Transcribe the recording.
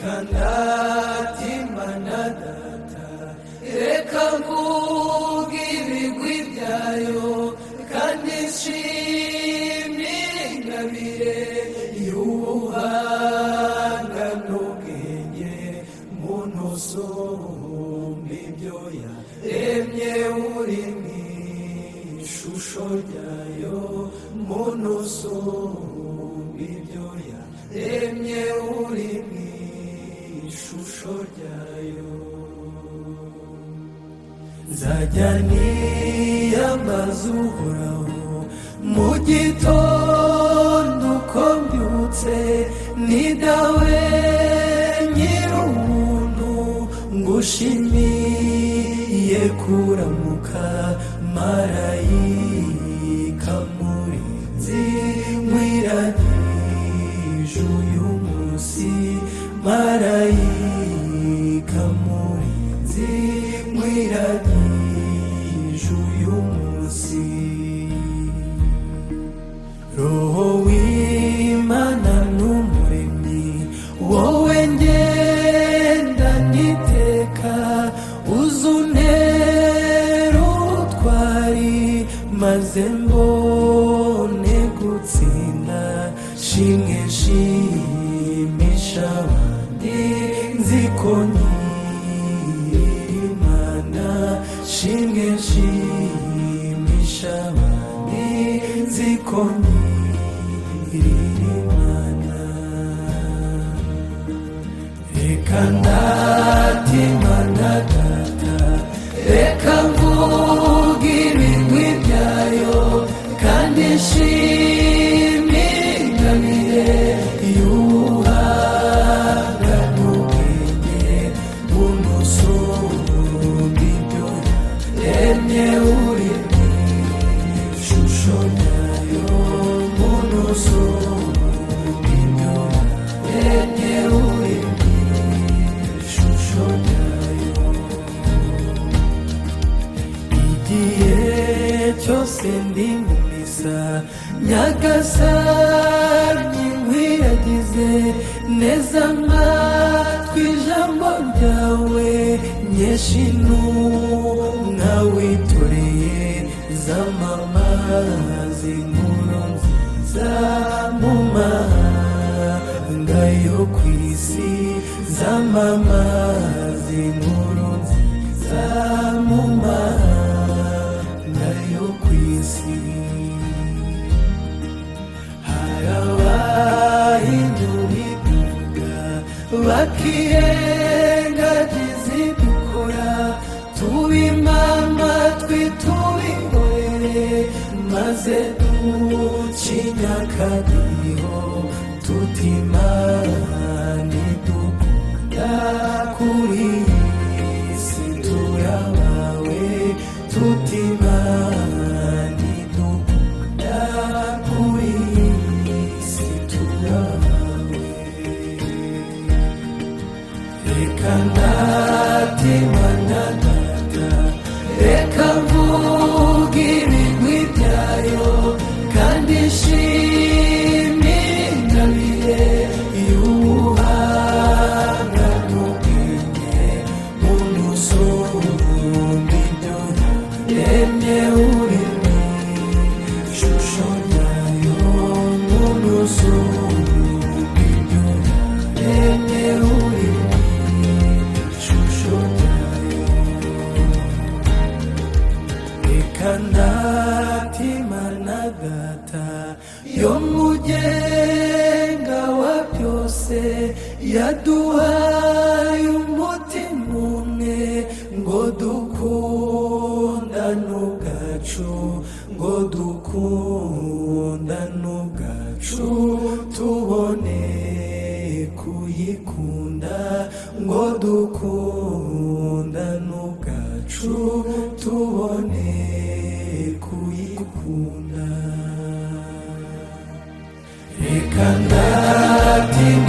Reka ndatimana data, reka mvuge ibigwi byayo, kandi nshimire ingabire y'ubuhanga n'ubwenge. Muntu usumba ibyo yaremye uri mu ishusho ryayo, muntu usumba ibyo yaremye uri mu ishusho ryayo. Nzajya niyambaza Uhoraho mu gitondo uko mbyutse, ni Dawe Nyir'ubuntu ngushimiye kuramuka, marayika murinzi nkwiragije uyu munsi, marayika murinzi nkwiragije uyu munsi. Roho w'Imana n'Umuremyi, wowe ngenda niteka, uzuntera ubutwari maze mbone gutsinda. Shimwe nshimisha abandi, nzi ko nkiri Imana. Shimwe nshimisha abandi, nzi ko nkiri Imana. Reka ndatimana data, reka mvuge ibigwi byayo, kandi nshimire ingabire y'ubuhanga n'ubwenge. Muntu usumba ibyo yaremye uri mu ishusho ryayo, muntu usumba ibyo yaremye uri mu ishusho ryayo. Igihe cyose ndi mu misa, Nyagasani nkwiragize neza amatwi ijambo ryawe, nyesha intumwa witoreye, zamamaza inkuru nziza mu mahanga yo ku isi, zamamaza inkuru nziza mu mahanga yo ku isi. Hari abahinyura ibyo bakirengagiza ibyo ukora, tubima amatwi tubihorere, maze ducinya akadiho tuti: "Imana idukunda, kuri iyi si turabawe." Tuti: "Imana idukunda, kuri iyi si turabawe." Reka ndatimana data, reka mvuge ibigwi byayo, kandi nshimire ingabire y'ubuhanga n'ubwenge. Muntu usumba ibyo yaremye uri mu ishusho ryayo, muntu usumba ibyo yaremye uri mu ishusho ryayo. Reka ndatimana data yo mugenga wa byose, yaduhaye umutima umwe ngo dukundane ubwacu, ngo dukundane ubwacu, tubone kuyikunda, ngo dukundane ubwacu, tubone kuyikunda. Reka ndatimana.